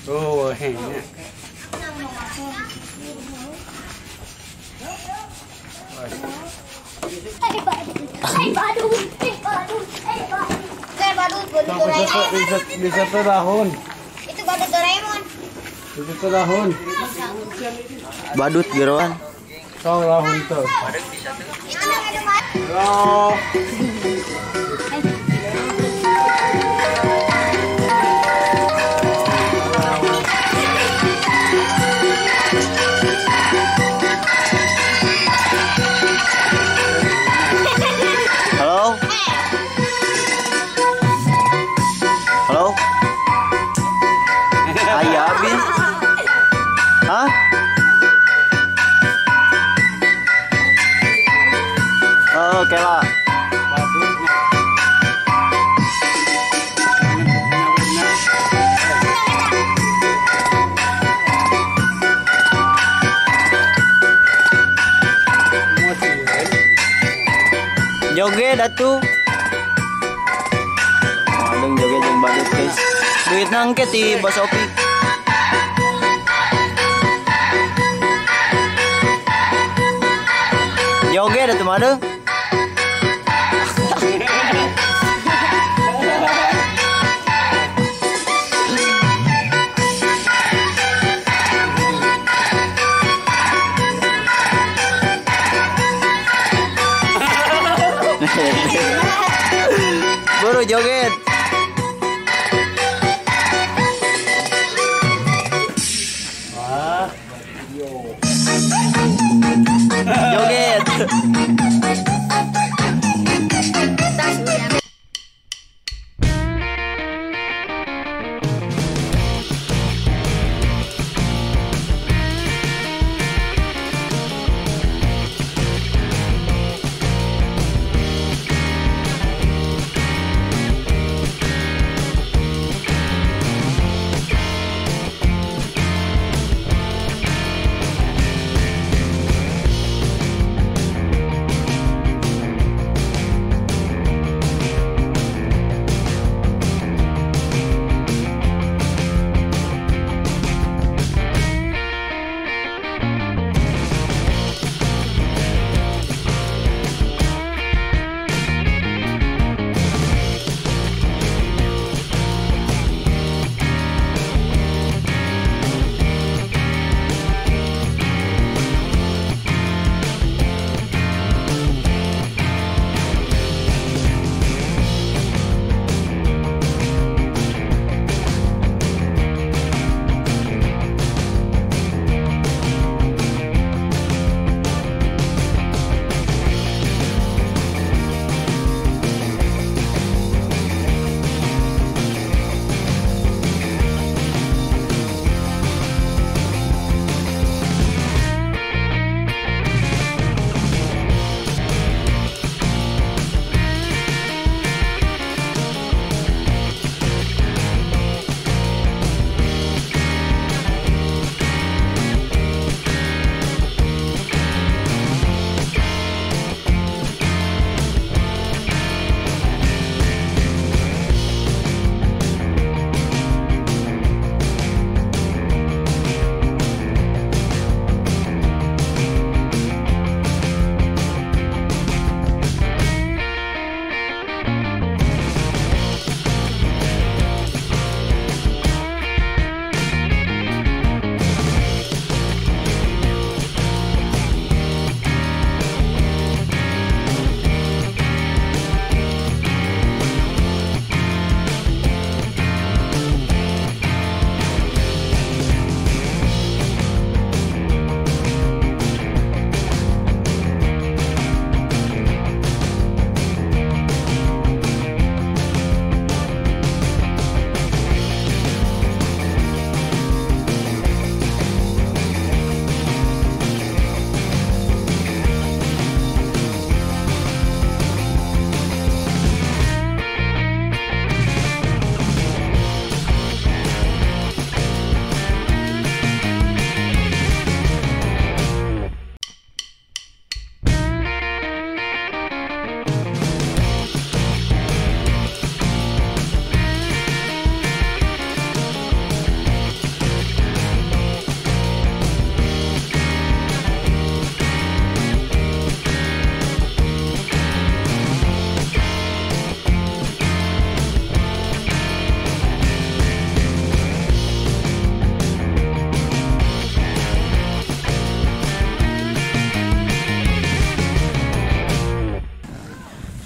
Oh, hanya. Bisa tuh dahun. Itu badut Doraemon. Itu tuh dahun. Badut geroan. Tong lahun tuh. Halo. Halo. Halo. Ayah bin. Hah? Oh, oke lah. Joget atuh. Adeng joget jeung badut guys. Duit nangke ti Bos Opi. Joget atuh madeng. Buru joget. Wah. Joget.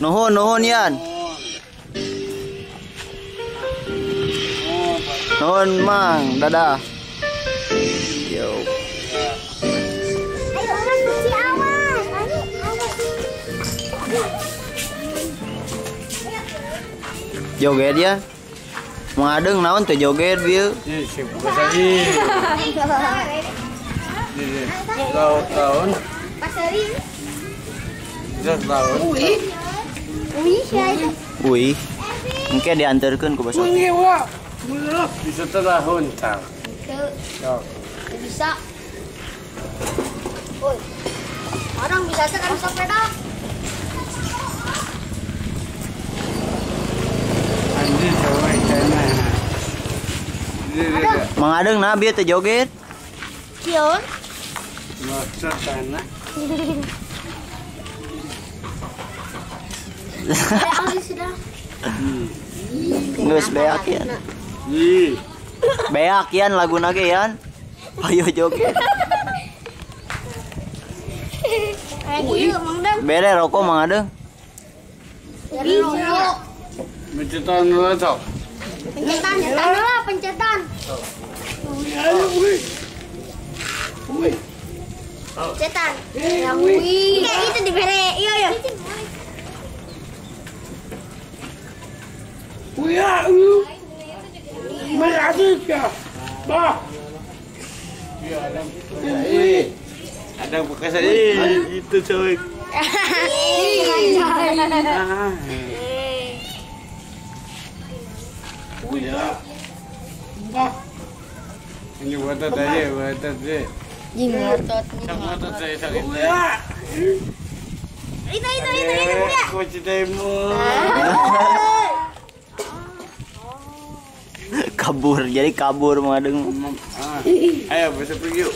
Nuhun nuhun Yan. Nuhun Mang, dadah. Yo. Ayo awas kunci awas. Ayo awas. Joget ya. Mang Adeng naon teh joget bieu? Ih, sip bahasa Tahun. Pasari. Tahun. Wih, Wih. Engke diantarkeun ku basa. Bisa tahun tah. Bisa. Oi. Orang bisa kan sepeda. Anjir cewek kena. Mang Adeng nah bieu teh joget. Kion. Maksud tanah. Geus beak ya. Beak yan laguna ge yan. Ayo joget. Bere rokok Mang Adeng. Pencetan dulu sok. Pencetan, pencetan dulu, pencetan. Pencetan. Kayak itu dibere. Iya ya. Ada bekas aja itu coy. Ini buat aja, buat aja. Itu. Kabur, jadi kabur Mang Adeng. Ayo besok pergi yuk.